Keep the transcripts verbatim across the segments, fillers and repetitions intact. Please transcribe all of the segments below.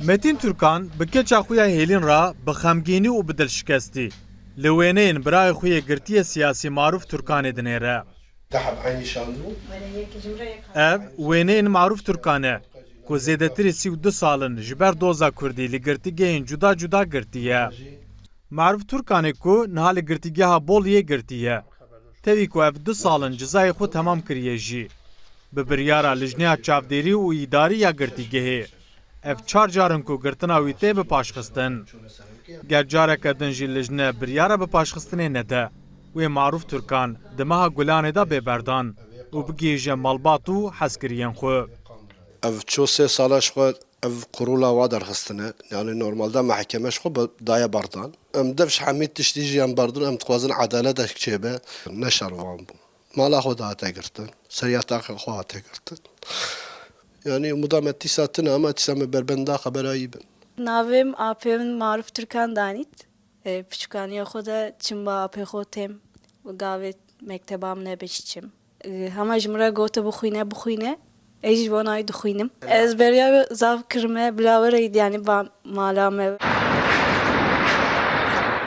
Metîn Turkan bi keça xwe ya hêlîn re bi xemgînî û bi dilşikestî li wêneyên birayê xwe yê girtiyê siyasî Marûf Turkanê dinêre. Ev wêneyên Marûf Turkan e ku zêdetirî sî û du sal in ji ber doza kurdî li girtîgehên cuda cuda girtî ye. Marûf Turkanê ku niha li girtîgeha Boliyê girtî ye. Tevî ku ev du sal in cizayê xwe temam kiriye jî, bi biryara Lijneya Çavdêrî û Îdarî ya girtîgehê, ev çar car in ku girtina wî tê bipaşxistin. Ger careke din jî lijne biryara bipaşxistinê nede, wê Marûf Turkan di meha Gulanê de bê berdan û bigihîje malbat û hezkiriyên xwe. Ev ço sê sala ji xwe ev kurula wa derxistine. Yani normalde mehkeme ji xwe be-, daye berdan. Em dev ji hemî tiştî jî em berdin, em dixwazin edalet çêbe. Ne şervan bû. Mala xwe dihate girtin. Seriyata xwe hate girtin. Yani umuda me tîsa tune ama tîsa me berbenda xebera yî bin. Navê min apê min Marûf Turkan danît. E, piçûkaniya xwe de çim ba apê xwe têm û gavê mekteba min e biçim. E, hema ji min re gote bixwîne, bixwîne. Ez ji bo nayê dixwînim. Ez beriya zaf kirime, bila were îdî, yani ba mala me.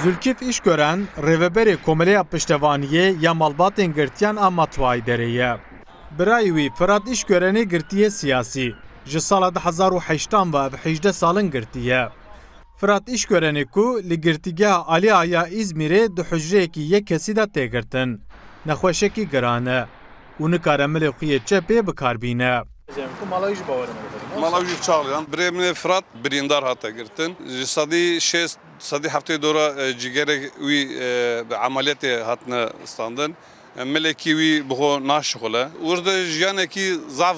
Zulkîf Îşgören, rêveberê Komeleya Piştevaniyê ya Malbatên Girtiyan a Matwayî Derê ye. Birayê wî Firat Îşgörenê girtiye siyasî. Ji sala du hezar û heştan ve ev hejdeh sal in girtiye. Firat Îşgörenê ku li girtîgeha Aliya ya Îzmîrê di hucreyekî yek kesî de tê girtin, nexweşekî giran e û nikare milê xwe yê çepê bi kar bîne. Mala wî jî çaxliyan. Birê min ê Firat birîndar hate girtin. Ji sedî şêst, sedî heftê dora, e, cîgerê wî, e, bi emeliyetê hatine standin. E, milekî wî bi xwe naşixule. Wir de jiyanekî zaf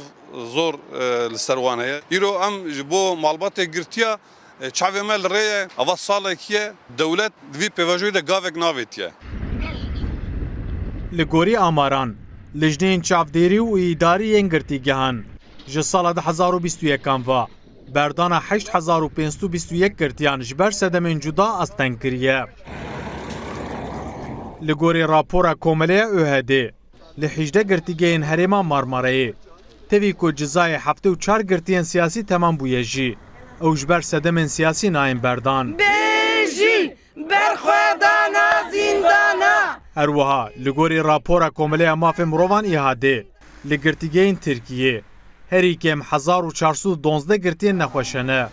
zor, e, li ser wan heye. Îro em ji bo malbatê girtiya, e, çavê me li rê ye. Ava salekî ye. Dewlet di vî pêvajoyê de gavek navêtiye. Li gorî amaran, lijneyên çavdêrî û îdarî yên girtîgehan ji sala du hezar û bîst û yekan ve berdana heşt hezar û pênc sed û bîst û yek girtiyan ji ber sedemên cuda asteng kiriye. Li gorî rapora Komeleya ÖHD'ê, li hejdeh girtîgehên herêma Marmarayê, tevî ku cizayê heftê û çar girtiyên siyasî temam bûye jî, ew ji ber sedemên siyasî nayên berdan. Bêjî! Berxwedana zîndana! Her wiha, li gorî rapora Komeleya Mafê Mirovan, ÎHD'ê, li girtîgehên Tirkiyê, herî kêm hezar û çar sed û duwazdeh girtiyên nexweş hene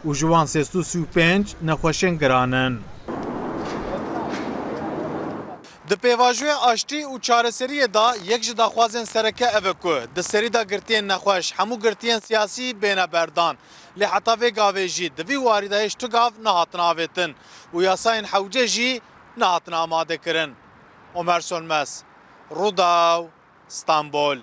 û ji wan sê sed û sî û pênc nexweşên giran in. Di pêvajoya aştî û çareseriyê de yek ji daxwazên sereke ev e ku di serî de girtiyên nexweş, hemû girtiyên siyasî bêne berdan. Lê heta vê gavê jî di vî warî de hêj tu gav nehatin avêtin û yasayên hewce jî nehatine amadekirin. Omer Sönmez, Rûdaw, Stenbol.